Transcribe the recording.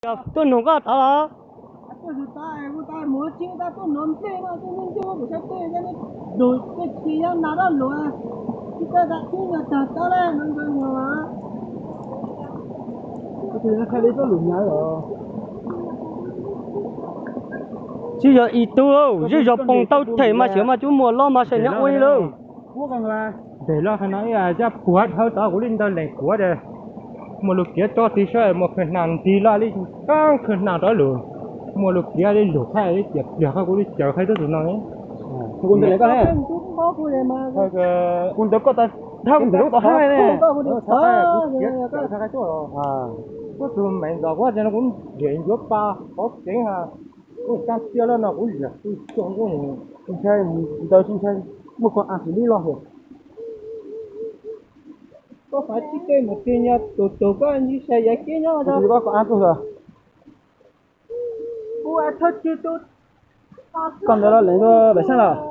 Tuaj nug koj tod los? Tsis yog ib tug, zej zog poob tau them mas xyov mas cub muag loj mas saib nyob ua li lawm. Nteg loj qhov no ib zaj puag dhawv tod kuv li ntawd lees kuv tias muaj lus piav tso tig saib muaj khawv hnav ntig loj li, kab khawv hnav rov lug, muaj lus piav li lug thaij li tias pliag qhov kuv li caws qhov tub tus no. Kuv ntawd koj tas dhau kuv ntawd lub tod hab ne. Tub tus me ntxov kuv tias no kuv nrem ncuav pa qhov keev ha, kuv tsa tia lawm no kuv liam tw xyoo kuj ntshai, ntawd tsis ntshai, muaj koj a xws li loj thiab. Koj fav tib tej mus tig nyog tus tus koj ntsib sai yav kib nyob koj koj a tug lawm. Kuv thawj tswg tus koj ntawd los lees tuaj pem sab los.